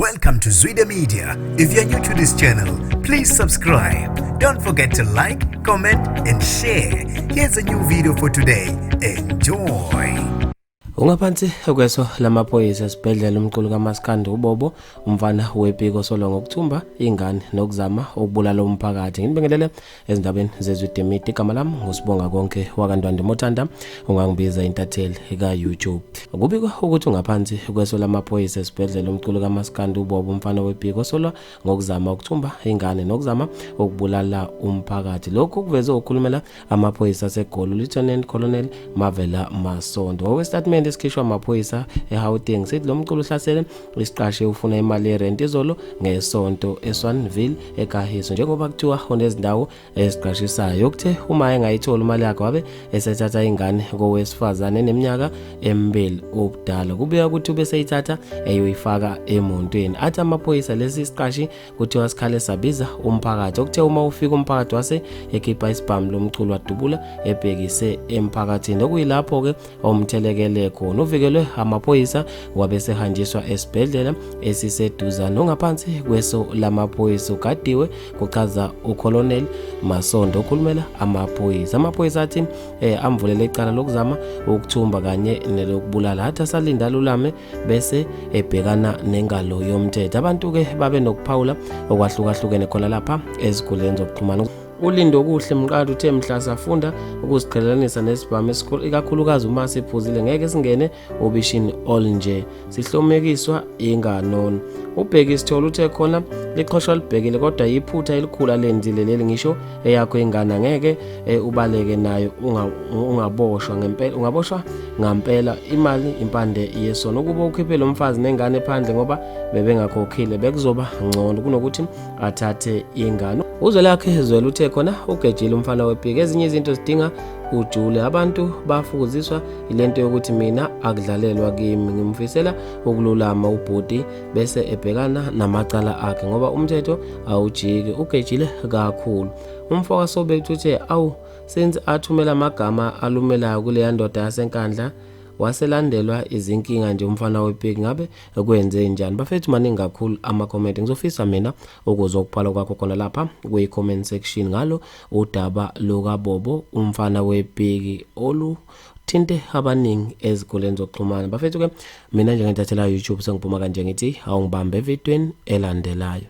Welcome to Zwida Media. If you're new to this channel, please subscribe. Don't forget to like, comment, and share. Here's a new video for today. Enjoy. Ungaphansi kweso lamaphoyisa esibhedlela umculi kaMaskandi uBobo umfana wepiko osolwa ngokuthumba ingane nokuzama ukubulala umphakathi. Nginibingelele ezindabeni zeZwide Media. Igama lami nguSibonga Konke wakaNtwande Mothanda, ungangibiza intatheli ka-YouTube. Kubikwa ukuthi ungaphansi kweso lamaphoyisa esibhedlela umculi kaMaskandi uBobo umfana wepiko osolwa ngokuzama ukuthumba ingane nokuzama ukubulala umphakathi. Lokhu kuvezwe ukhulumela amaphoyisa aseGoli uLieutenant Colonel Mavela Masondo. Ngokwesitatimende esikhishwa amaphoyisa eGauteng sithi lo mculi uhlasele isiqashe ufuna imali yerenti izolo ngesonto eSwanville eKahiso, njengoba kuthiwa unezindawo eziqashisayo. Kuthe uma engayitholi imali yakhe wabe esethatha ingane kowesifazane eneminyaka emibili ubudala. Kubikwa ukuthi ubeseyithatha eyoyifaka emontweni. Athi amaphoyisa lesi siqashi kuthiwa sikhale sabiza umphakathi, okuthe uma ufika umphakathi wase ekhipha isibhamu lomculo wadubula ebhekise emphakathini, okuyilapho-ke omthelekele khona. Uvikelwe amaphoyisa wabe sehanjiswa esibhedlela esiseduzane. Ongaphansi kweso lamaphoyisa ugadiwe, kuchaza uColonel Masondo okhulumela amaphoyisa. Amaphoyisa athi amvulele icala lokuzama ukuthumba kanye nelokubulala, athi asalinda alulame bese ebhekana nengalo yomthetho. Abantu-ke babe nokuphawula okwahlukahlukene khona lapha ezikhundleni zokuxhumana. ULindokuhle Mqadi uthe mhla safunda ukuziqhelelanisa nesibhamu esikhulu, ikakhulukazi uma siphuzile, ngeke singene obishini olunje sihlomekiswa inganono. UBheki Sithole uthe khona liqhoshwa libhekile, kodwa yiphutha elikhulu alenzile leli, ngisho eyakho ingane angeke ubaleke nayo, ungaboshwa ngempela, ungaboshwa ngampela. Imali impande yesono. Ukuba ukhiphe lo mfazi nengane phandle ngoba bebengakhokhile bekuzoba ngcono kunokuthi athathe ingane. Uzwelakhe Zwela uthe khona ugejile umfana wepiki, ezinye izinto zidinga ujule. Abantu bafukuziswa ilento yokuthi mina akudlalelwa kimi. Ngimfisela ukululama ubhuti bese ebhekana namacala akhe ngoba umthetho awujiki, ugejile kakhulu. Umfo kaSobethu uthe awu since athumela amagama alumelayo kuleya ndoda yaseNkandla waselandelwa izinkinga nje umfana wepiki, ngabe kwenze njani? Bafethu, maningi kakhulu ama-comment. Ngizofisa mina ukuzwa ukubhala kwakho khona lapha kwi-comment section ngalo udaba lukaBobo umfana wepiki oluthinte abaningi ezikhundleni zokuxhumana. Bafethu ke mina njengentathela YouTube sengiphuma kanje, ngithi awungibambe evidweni elandelayo.